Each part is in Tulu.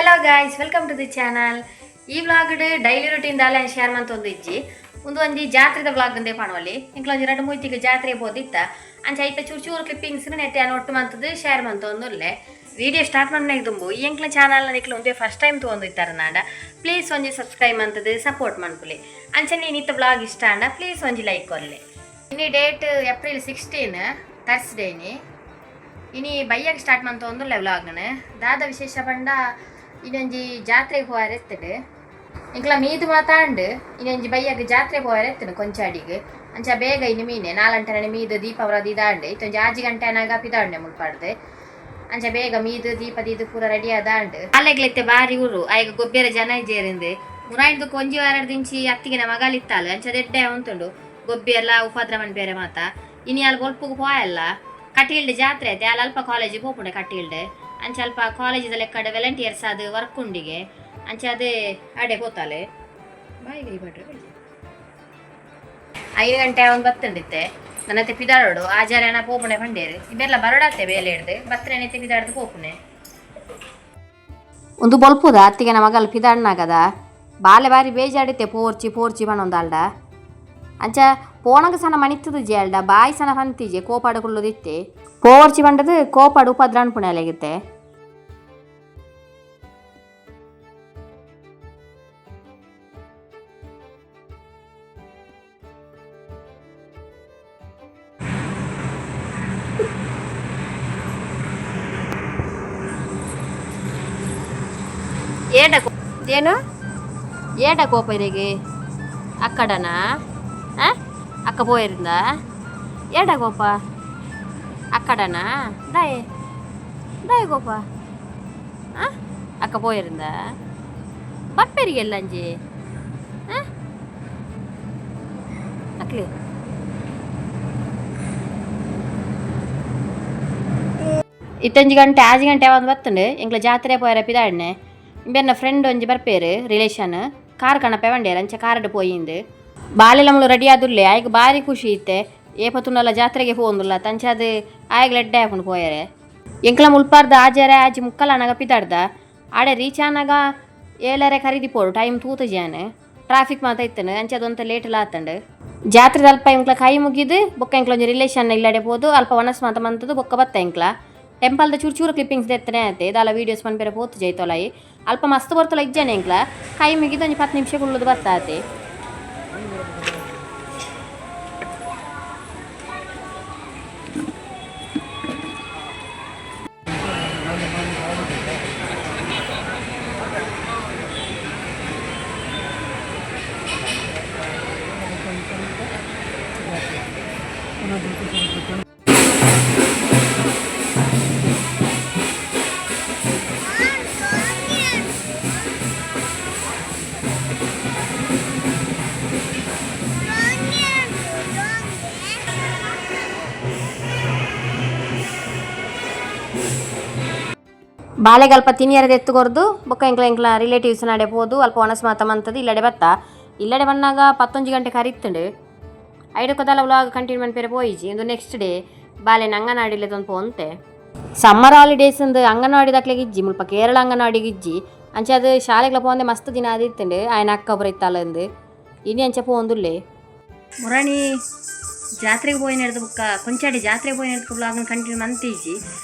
Hello guys, welcome to the channel. ಈ ವ್ಲಾಗ್ ಡೈಲಿ ರುಟೀನ್ ದಾಲೆ ಶೇರ್ ಮಂತೊಂದು ಇಜ್ಜಿ. ಒಂದು ಒಂಜಿ ಜಾತ್ರೆದ ವ್ಲಾಗ್ ಅಂದೇ ಪಣವಲ್ಲಿ. ಇಂಕ್ಲೊಂಜಿ ರಡ್ಡ್ ಮೂಜಿಗ್ ಜಾತ್ರೆ ಪೋದಿತ್ತ. ಅಂಚ ಐತ ಚೂರು ಚೂರು ಕ್ಲಿಪ್ಪಿಂಗ್ಸ್ ನೆಟ್ಟೆ ಒಟ್ಟು ಮಂತದ್ದು ಶೇರ್ ಮಂತೊಂದುಲ್ಲೆ. ವಿಡಿಯೋ ಸ್ಟಾರ್ಟ್ ಮನ್ಪುನೆಗ್ ದುಂಬು ಈ ಎಂಕ್ಲ ಚಾನಲ್ ನಿಕ್ಲು ಒಂದೇ ಫಸ್ಟ್ ಟೈಮ್ ತೂವೊಂದಿತ್ತರ ನಾಂಡ ಪ್ಲೀಸ್ ಒಂಜಿ ಸಬ್ಸ್ಕ್ರೈಬ್ ಮಂತದ್ದು ಸಪೋರ್ಟ್ ಮನ್ಪುಲೆ. ಅಂಚನೆ ಇನಿತ್ತ ವ್ಲಾಗ್ ಇಷ್ಟ ಆಂಡ ಪ್ಲೀಸ್ ಒಂಜಿ ಲೈಕ್ ಕೊರ್ಲೆ. ಇನಿ ಡೇಟ್ ಏಪ್ರಿಲ್ 16, ಥರ್ಸ್ಡೇ ಇನಿ. ಇನಿ ಬಯ್ಯಗ್ ಸ್ಟಾರ್ಟ್ ಮಂತೊಂದುಲ್ಲೆ ವ್ಲಾಗ್ನ್. ದಾದ ವಿಶೇಷ ಪಂಡ ಇನ್ನೊಂಜಿ ಜಾತ್ರೆಗ್ ಪೋಯೆರೆ ಇತ್ತುಂಡು. ಎಂಕ್ಲ ಮೀದ್ ಮಾತಾಂಡ್ ಇನ್ನೊಂಜಿ ಬಯ್ಯಗ್ ಜಾತ್ರೆ ಪೋಯೆರೆ ಇತ್ತುಂಡು ಕೊಂಚಾಡಿಗ್. ಅಂಚ ಬೇಗ ಇನಿ ಮೀನೆ ನಾಲಂಟೆ ಮೀದ್ ದೀಪ ದೀದಾಂಡ್. ಇತ್ತೊಂಜಿ 6 ಗಂಟೆ ಆನಾಗ ಪಿದಾಂಡೆ ಮುಲ್ಪಾಡ್ದು. ಅಂಚ ಬೇಗ ಮೀದ್ ದೀಪ ದೀದ್ ಪೂರ ರೆಡಿ ಆದಾಂಡ್. ಅಲ್ಲೆಗ್ಲೆತ್ತೆ ಬಾರಿ ಊರು ಆಯ್ಗ ಗೊಬ್ಬೆರ ಜನ ಇಜ್ಜೇರಿಂದು. ಮುರಾಯಿಂದು ಒಂಜಿ ವಾರದಿಂಚಿ ಅತ್ತಿಗೆನ ಮಗಲಿತ್ತಾಳು. ಅಂಚ ದೆಡ್ಡೆ ಉಂಟುಂಡು ಗೊಬ್ಬಿ ಎಲ್ಲ ಉಪದ್ರ ಮನ್ಪೇರೆ ಮಾತ. ಇನಿ ಅಲ್ ಬೊಲ್ಪುಗು ಪೋಯಲ್ಲ, ಕಟೀಲ್ಡ್ ಜಾತ್ರೆ ಐತೆ ಅಲ್ಲ ಅಲ್ಪ ಕಾಲೇಜಿಗೆ ಪೋಪುಂಡೆ ಕಟೀಲ್ಡ್. ಅಂಚ ಅಲ್ಪ ಕಾಲೇಜಿದ ಲೆಕ್ಕಡ್ ವಾಲಂಟಿಯರ್ಸ್ ಅದು ವರ್ಕ್ ಉಂಡಿಗೆ. ಅಂಚ ಅದೇ ಅಡೆ ಪೋತಾಲೆ. ಬಾಯಿಗೆ ಬಡ್ರೆ. 5 ಗಂಟೆ ಅವನು ಬತ್ತಂಡಿತ್ತೆ ನನ್ನತ್ತೆ ಪಿದಾಡೋಡು ಆಜಾರನ ಪೋಪುಣೆ ಪಂಡೇರು. ಇದೆಲ್ಲ ಬರೋಡಾತೆ ಬೇಲೆ ಹಿಡ್ದು ಬತ್ತನೆತ್ತೆ ಪಿದಾಡ್ದು ಪೋಪುಣೆ. ಒಂದು ಬೊಲ್ಪುದ ಅತ್ತಿಗೆ ಮಗಲ್ ಪಿದಾಡ್ನಾಗದ ಬಾಲೆ ಬಾರಿ ಬೇಜಾಡಿತ್ತೆ. ಪೋರ್ಚಿ ಪೋರ್ಚಿ ಪಣೊಂದಾಲ್ಡ. ಅಂಚ ಪೋಣಗ ಸನ ಮಣಿತ್ತದ ಜೇಲ್ಡ ಬಾಯಿ ಸನ ಪಂತಿಜೆ ಕೋಪಾಡು ಕುಳ್ಳುದಿತ್ತೆ. ಪೋರ್ಚಿ ಪಂಡದು ಕೋಪಾಡು ಉಪದ್ರ ಅನ್ಪುಣೆ ಅಲೆಗಿತ್ತೆ. ಏಡ ಏನು ಏಡ ಕೋಪ ಇರೆಗೆ ಅಕ್ಕಡನಾ? ಆ ಅಕ್ಕ ಪೋಯಿರಿಂದ ಏಡ ಕೋಪ ಅಕ್ಕಡನಾ? ದಾಯೆ ದಾಯೆ ಕೋಪ? ಆ ಅಕ್ಕ ಪೋಯಿರಿಂದ ಬರ್ಪೆರಿಗೆಲ್ಲ ಅಂಜಿ. ಆ ಅಕ್ಲಿ ಇತ್ತೊಂಜಿ ಗಂಟೆ 6 ಗಂಟೆ ಯಾವಂದು ಬತ್ತಂಡು. ಎಂಕ್ಲ ಜಾತ್ರೆ ಪೋಯರ ಪಿದಾಡ್ನೆ. ಇಂಬೆರ್ನ ಫ್ರೆಂಡ್ ಒಂಜಿ ಬರ್ಪೇರು ರಿಲೇಷನ್, ಕಾರ್ ಕಣಪೆ ವಂಡೇರು. ಅಂಚ ಕಾರ್ಡ್ ಪೋಯಿಂದು. ಬಾಲೆಲ ಮುಳು ರೆಡಿ ಆದುಲ್ಲೆ. ಆಯ್ಗ್ ಬಾರಿ ಖುಷಿ ಇತ್ತೆ. ಏಪತುಂಡಲ ಜಾತ್ರೆಗೆ ಪೋಂದುಲ್ಲ ತಂಚ ಅದು ಆಯ್ಗ್ ಎಡ್ಡೆ ಹಾಕೊಂಡು ಪೋಯರೆ. ಎಂಕ್ಲ ಮುಲ್ಪಾರ್ದ ಆಜರೆ ಆಜಿ ಮುಕ್ಕಲ ಅನಗ ಪಿದಾಡ್ದ. ಆಡೆ ರೀಚ್ ಆನಾಗ ಏಳರೆ ಖರೀದಿ ಪೋಡು. ಟೈಮ್ ತೂತ ಜಾನ್ ಟ್ರಾಫಿಕ್ ಮಾತ ಇತ್ತನು. ಅಂಚ ಅದೊಂತ ಲೇಟ್ ಆತಂಡು. ಜಾತ್ರೆ ಅಲ್ಪ ಎಂಕ್ಲ ಕೈ ಮುಗಿದು ಬೊಕ್ಕ ಎಂಕ್ಲ ಒಂಜಿ ರಿಲೇಷನ್ ಇಲ್ಲಡೆ ಪೋದು ಅಲ್ಪ ವನಸ್ ಮಾತ ಮಂತದ್ದು ಬೊಕ್ಕ ಬತ್ತ. ಎಂಕ್ಲ ಟೆಂಪಲ್ದ ಚೂರು ಚೂರು ಕ್ಲಿಪ್ಪಿಂಗ್ಸ್ ದೆತ್ತನೆ ಆತೆ. ದಾಲ ವೀಡಿಯೋಸ್ ಮನ್ಪೆರೆ ಪೋತು ಜೈತೊಲಾಯಿ. ಅಲ್ಪ ಮಸ್ತ್ ಬರ್ತಲ ಇಜ್ಜಾನೆ. ಎಂಕ್ಲ ಕೈ ಮುಗಿದು ಒಂಜಿ 10 ನಿಮಿಷ ಕುಳ್ಳುದು ಬತ್ತಾತೆ. ಬಾಲೆಗ್ ಅಲ್ಪ ತಿನಿಯರ ಎತ್ತು ಕೊರ್ದು ಬೊಕ್ಕ ಎಂಕ್ಲ ಎಂಕ್ಲ ರಿಲೇಟಿವ್ಸ್ ನಡೆ ಪೋದು ಅಲ್ಪ ಒಣಸ್ ಮಾತ ಮಂತದ್ದು ಇಲ್ಲಡೆ ಬತ್ತ. ಇಲ್ಲಡೆ ಬನ್ನಾಗ 11 ಗಂಟೆ ಕರಿತ್ತಂಡು. ಐಡೊಕ್ಕದಲ್ಲ ವ್ಲಾಗ್ ಕಂಟಿನ್ಯೂ ಮನ್ಪೆರೆ ಪೋಯಿಜಿ. ಇಂದು ನೆಕ್ಸ್ಟ್ ಡೇ ಬಾಲೆನ ಅಂಗನವಾಡಿಲೆ ತೊಂದು ಪೋಂತೆ. ಸಮ್ಮರ್ ಹಾಲಿಡೇಸ್ ಅಂದು ಅಂಗನವಾಡಿ ದಾಕ್ಲೆಗ್ ಇಜ್ಜಿ ಮುಲ್ಪ, ಕೇರಳ ಅಂಗನವಾಡಿಗೆ ಇಜ್ಜಿ. ಅಂಚ ಅದು ಶಾಲೆಗ್ಲ ಪೋಂದೆ ಮಸ್ತ್ ದಿನ ಆದಿತ್ತಂಡು. ಆಯನ ಅಕ್ಕ ಒಬ್ಬರು ಇತ್ತಾಲಂದು ಇನಿ ಅಂಚ ಪೋಂದುಲ್ಲೆ. ಮುರಾಣಿ ಜಾತ್ರೆಗೆ ಪೋಯಿನ ಬೊಕ್ಕ ಕೊಂಚಾಡಿ ಜಾತ್ರೆಗೆ ಪೋಯಿನ ವ್ಲಾಗ್ನ ಕಂಟಿನ್ಯೂ ಮಂತಿಜ್ಜಿ.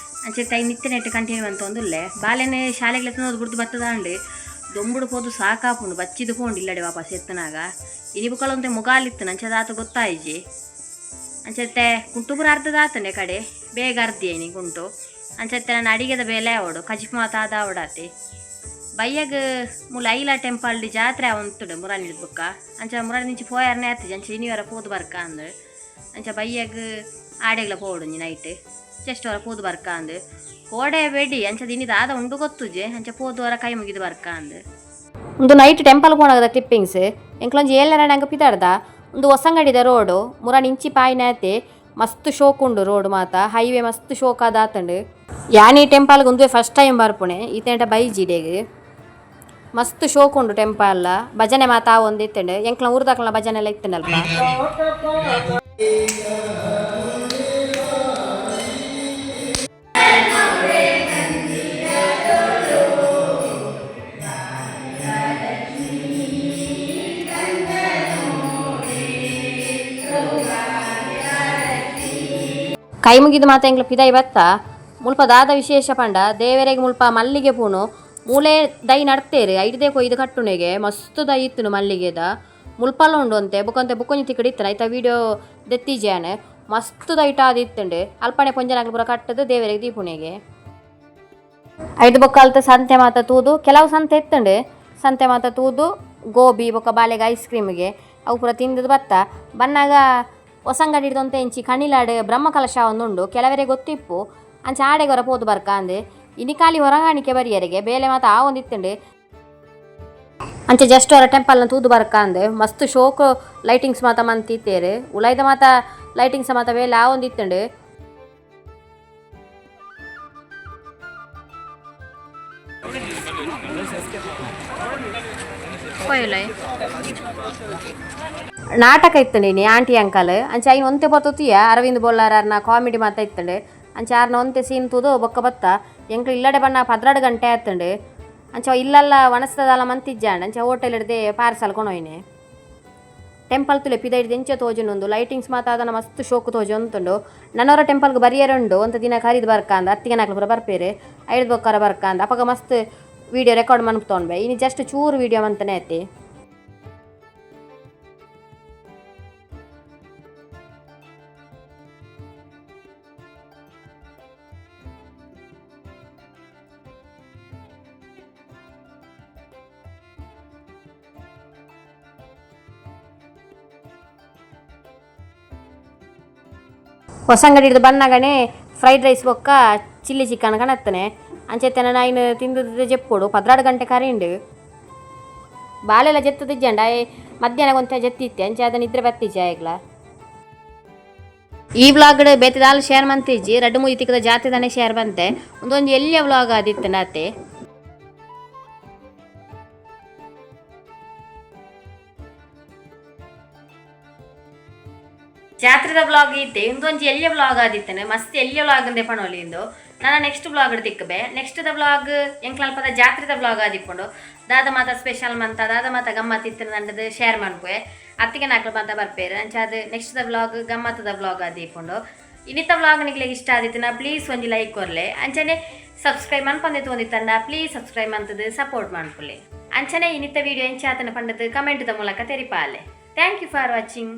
ಅಂಚೆ ಟೈಮ್ ಇತ್ತೆ ನೆಟ್ ಕಂಟಿನ್ಯೂ ಅಂತ ಒಂದುಲ್ಲೆ. ಬಾಲೆನೆ ಶಾಲೆಗೆ ಎತ್ತನೋದು ಬುಡ್ದು ಬತ್ತದಾಂಡು. ದೊಂಬುಡು ಪೋದು ಸಾಕಾಪುಂಡು. ಬಚ್ಚಿದು ಪೋಂಡು ಇಲ್ಲಡೆ ವಾಪಸ್ ಎತ್ತನಾಗ. ಇನಿ ಬುಕ್ಕಲೊಂತೆ ಮುಗಾಲಿತ್ತು. ಅಂಚೆ ದಾತ ಗೊತ್ತಾಯಿಜಿ. ಅಂಚತ್ತೆ ಕುಂಟು ಪೂರ ಅರ್ಧದಾತನೆ ಕಡೆ ಬೇಗ ಅರ್ಧಿ ಇನಿ ಕುಂಟು. ಅಂಚತ್ತೆ ನನ್ನ ಅಡಿಗೆದ ಬೇಲೆ ಅವಡು ಕಜಿಪ್ ಮಾತ ಆದ ಅವಡಾತಿ. ಬಯ್ಯಗ್ ಮುಲ ಐಲ ಟೆಂಪಲ್ ಜಾತ್ರೆ ಅವಂತುಡು ಮುರಾನಿ ಬುಕ್ಕ. ಅಂಚ ಮುರಾನಿ ನಿಂಚಿ ಪೋಯಾರನೆ ಆತಿಜಿ. ಅಂಚೆ ಇನಿವರ ಪೋದು ಬರ್ಕ ಅಂದು. ಅಂಚ ಬಯ್ಯಗ್ ಆಡೆಗ್ಲ ಪೋಡು ನೈಟ್ ಜಸ್ಟ್ ವರ ಪೋದು ಬರ್ಕ ಅಂದು. ಕೋಡೆ ಬೆಡಿ ಅಂಚ ದಿನಿ ದಾದ ಉಂಡು ಗೊತ್ತುಜೆ. ಅಂಚ ಪೋದು ವರ ಕೈ ಮುಗಿದು ಬರ್ಕ ಅಂದು. ಒಂದು ನೈಟ್ ಟೆಂಪಲ್ ಪೋಣಗದ ಕ್ಲಿಪ್ಪಿಂಗ್ಸ್. ಎಂಕ್ಲೊಂಜಿ ಏಳರ ನಂಗೆ ಪಿದಾಡ್ದ. ಒಂದು ಹೊಸಂಗಡಿದ ರೋಡು ಮುರಾನಿ ಇಂಚಿ ಪಾಯಿನಾತೆ ಮಸ್ತ್ ಶೋಕ್ ಉಂಡು. ರೋಡ್ ಮಾತ ಹೈವೇ ಮಸ್ತ್ ಶೋಕ್ ಆದಾತಂಡು. ಯಾನಿ ಟೆಂಪಲ್ಗೆ ಒಂದುವೆ ಫಸ್ಟ್ ಟೈಮ್ ಬರ್ಪುಣೆ. ಈತೇಂಟ ಬೈಜಿಡೆಗ್ ಮಸ್ತ್ ಶೋಕ್ ಉಂಡು ಟೆಂಪಲ್. ಭಜನೆ ಮಾತಾ ಒಂದಿತ್ತಂಡು. ಎಂಕ್ಲ ಊರ್ದಾಕ್ಲ ಭಜನೆ ಎಲ್ಲ ಇತ್ತಂಡಲ್ಪ. ಕೈ ಮುಗಿದು ಮಾತ ಎಂಕ್ಲ ಪಿದಾಯಿ ಬತ್ತ. ಮುಲ್ಪ ದಾದ ವಿಶೇಷ ಪಂಡ ದೇವರೆಗೆ ಮುಲ್ಪ ಮಲ್ಲಿಗೆ ಪೂನು ಮೂಲೆ ದೈ ನಡ್ತೇರು, ಐಡ್ದೇ ಕೊಯ್ದು ಕಟ್ಟುನೆಗೆ. ಮಸ್ತ್ ದೈ ಇತ್ತುನು ಮಲ್ಲಿಗೆದ. ಮುಲ್ಪಲ ಉಂಡು ಅಂತೆ ಬುಕೊಂತೆ ಬುಕೊಂಜಿ ತಿಕ್ಕಡಿ ಇತ್ತನ. ಐತ ವೀಡಿಯೋ ದೆತ್ತಿಜಾನೆ. ಮಸ್ತ್ ದೈಟ ಆದಿತ್ತುಂಡು. ಅಲ್ಪನೆ ಪೊಂಜನಾಗ್ಲು ಪೂರ ಕಟ್ಟದು ದೇವರೆಗೆ ದೀಪುನೆಗೆ. ಐದು ಬೊಕ್ಕ ಸಂತೆ ಮಾತ ತೂದು, ಕೆಲವು ಸಂತೆ ಇತ್ತುಂಡು. ಸಂತೆ ಮಾತ ತೂದು ಗೋಬಿ ಬೊಕ್ಕ ಬಾಲೆಗೆ ಐಸ್ ಕ್ರೀಮ್ಗೆ ಅವು ಪೂರ ತಿಂದದು ಬತ್ತ. ಬನ್ನಾಗ ಹೊಸಂಗಡಿ ಹಿಡ್ದೊಂತೆ ಇಂಚಿ ಕಣಿಲಾಡು ಬ್ರಹ್ಮಕಲಶ ಒಂದುಂಡು, ಕೆಲವರಿಗೆ ಗೊತ್ತಿಪ್ಪು. ಅಂಚ ಆಡೆಗೊರ ಪೋದು ಬರ್ಕ ಅಂದೆ. ಇನಿ ಖಾಲಿ ಹೊರಗಾಣಿಕೆ ಬರಿಯರಿಗೆ ಬೇಲೆ ಮಾತ ಆ ಒಂದಿತ್ತುಂಡು. ಅಂಚೆ ಜಸ್ಟ್ ಅವರ ಟೆಂಪಲ್ನ ತೂದು ಬರ್ಕ ಅಂದೆ. ಮಸ್ತ್ ಶೋಕ್ ಲೈಟಿಂಗ್ಸ್ ಮಾತ ಮಂತಿತ್ತೇರು. ಉಲಾಯ್ದ ಮಾತ ಲೈಟಿಂಗ್ಸ್ ಮಾತ ಬೇಲೆ ಆ ಒಂದಿತ್ತುಂಡು. ನಾಟಕ ಇತ್ತಂಡೆ ಇನಿ ಆಂಟಿ ಅಂಕಲ್. ಅಂಚೆ ಐನ್ ಒಂತೆ ಪೊರ್ತುತಿಯ ಅರವಿಂದ್ ಬೊಳ್ಳಾರನ ಕಾಮಿಡಿ ಮಾತ ಇತ್ತಂಡೆ. ಅಂಚೆ ಆರ್ನ ಒಂತೆ ಸೀನ್ ತೂದು ಬೊಕ್ಕ ಬತ್ತ. ಎಂಕ್ಲು ಇಲ್ಲಡೆ ಬಣ್ಣ 12 ಗಂಟೆ ಆತಂಡು. ಅಂಚ ಇಲ್ಲಲ್ಲ ವನಸ್ತದಾಲ ಮಂತಿಜ್ಜಾಂಡ್. ಅಂಚೆ ಹೋಟೆಲ್ ಹಿಡ್ದೆ ಪಾರ್ಸಲ್ ಕೊನೊಯ್ನೆ. ಟೆಂಪಲ್ ತುಲೆ ಪಿದೈಡ್ದು ಎಂಚ ತೋಜುಂಡು. ಲೈಟಿಂಗ್ಸ್ ಮಾತ ಅದನ್ನ ಮಸ್ತ್ ಶೋಕು ತೋಜೊಂತುಂಡು. ನನೊರ ಟೆಂಪಲ್ಗೆ ಬರಿಯರುಂಡು ಒಂತ ದಿನ ಖರೀದ್ ಬರ್ಕಾಂದ. ಅತ್ತಿಗೆ ನಾಕ್ಲು ಪೂರ ಬರ್ಪೇರು, ಐದು ಬೊಕ್ಕರ ಬರ್ಕಾಂದ. ಅಪಗ ಮಸ್ತ್ ವೀಡಿಯೋ ರೆಕಾರ್ಡ್ ಮನ್ಪುತ್ತೊಂಡ್ಬೆ. ಇನಿ ಜಸ್ಟ್ ಚೂರು ವೀಡಿಯೋ ಮಂತನೆ ಐತಿ. ಹೊಸಂಗಡಿ ಹಿಡ್ದು ಬನ್ನಗನೆ ಫ್ರೈಡ್ ರೈಸ್ ಬೊಕ್ಕ ಚಿಲ್ಲಿ ಚಿಕನ್ ಕಣತ್ತನೆ. ಅಂಚೆತ್ತನ ನಾಯಿನ ತಿಂದು ಜೆಪ್ಪೋಡು. 12 ಗಂಟೆ ಕರಿಂಡು. ಬಾಲೆಲ್ಲ ಜೆತ್ತದಿಜ್ಜಂಡ ಮಧ್ಯಾಹ್ನ ಒಂತೆ ಜೆತ್ತಿತ್ತೆ. ಅಂಚೆ ಅದನ್ನ ನಿದ್ರೆ ಬತ್ತಿಜ್ಜಿ ಆಯ್ಗ್ಲ. ಈ ವ್ಲಾಗ್ ಬೇತೆ ದಾಲ್ ಶೇರ್ ಮಂತಿಜ್ಜಿ. ರಡ್ಡು ಮೂಜಿ ತಿಕ್ಕದ ಜಾತಿ ತಾನೆ ಶೇರ್ ಬಂತೆ. ಒಂದೊಂದು ಎಲ್ಲಿಯ ವ್ಲಾಗ್ ಆದಿತ್ತು ನಾತೆ. ಜಾತ್ರೆದ ವ್ಲಾಗ್ ಇತ್ತೆ. ಇಂದೊಂಜಿ ಎಲ್ಲಿಯ ವ್ಲಾಗ್ ಆದಿತ್ತನೆ. ಮಸ್ತ್ ಎಲ್ಲಿಯ ವ್ಲಾಗ್ ಅಂದೆ ಪಣೋಲಿ. ಇಂದು ನಾನು ನೆಕ್ಸ್ಟ್ ವ್ಲಾಗ್ ತಿಕ್ಕಬೆ. ನೆಕ್ಸ್ಟ್ the vlog ಎಂಕ್ಲಲ್ಪದ ಜಾತ್ರೆದ ವ್ಲಾಗ್ ಆದಿಪ್ಪುಂಡು. ದಾದ ಮಾತ ಸ್ಪೆಷಲ್ ಮಂತ, ದಾದ ಮಾತ ಗಮ್ಮತ್ ಇತ್ತು ನಂಡದು ಶೇರ್ ಮನ್ಪುವೆ. ಅತ್ತಿಗೆ ನಾಕ್ಲು ಮಾತ ಬರ್ಪೇರು. ಅಂಚ ಅದು ನೆಕ್ಸ್ಟ್ the vlog ಗಮ್ಮತ್ತದ ವ್ಲಾಗ್ ಆದಿಪ್ಪುಂಡು. ಇನ್ನಿತ ವ್ಲಾಗ್ ನಿಕ್ಲೆಗ್ ಇಷ್ಟ ಆದಿತ್ತು ನಾ ಪ್ಲೀಸ್ ಒಂಜಿ ಲೈಕ್ ಕೊರ್ಲೆ. ಅಂಚನೆ ಸಬ್ಸ್ಕ್ರೈಬ್ ಮನ್ಪಂದೆ ತೋಂದಿತ್ತಂಡ ಪ್ಲೀಸ್ ಸಬ್ಸ್ಕ್ರೈಬ್ ಮಂತದು ಸಪೋರ್ಟ್ ಮನ್ಪುಲೆ. ಅಂಚನೆ ಇನ್ನಿತ ವಿಡಿಯೋ ಎಂಚಾತನ ಪಂಡದು ಕಮೆಂಟ್ ದ ಮೂಲಕ ತೆರಿಪಾಲೆ. Thank you for watching.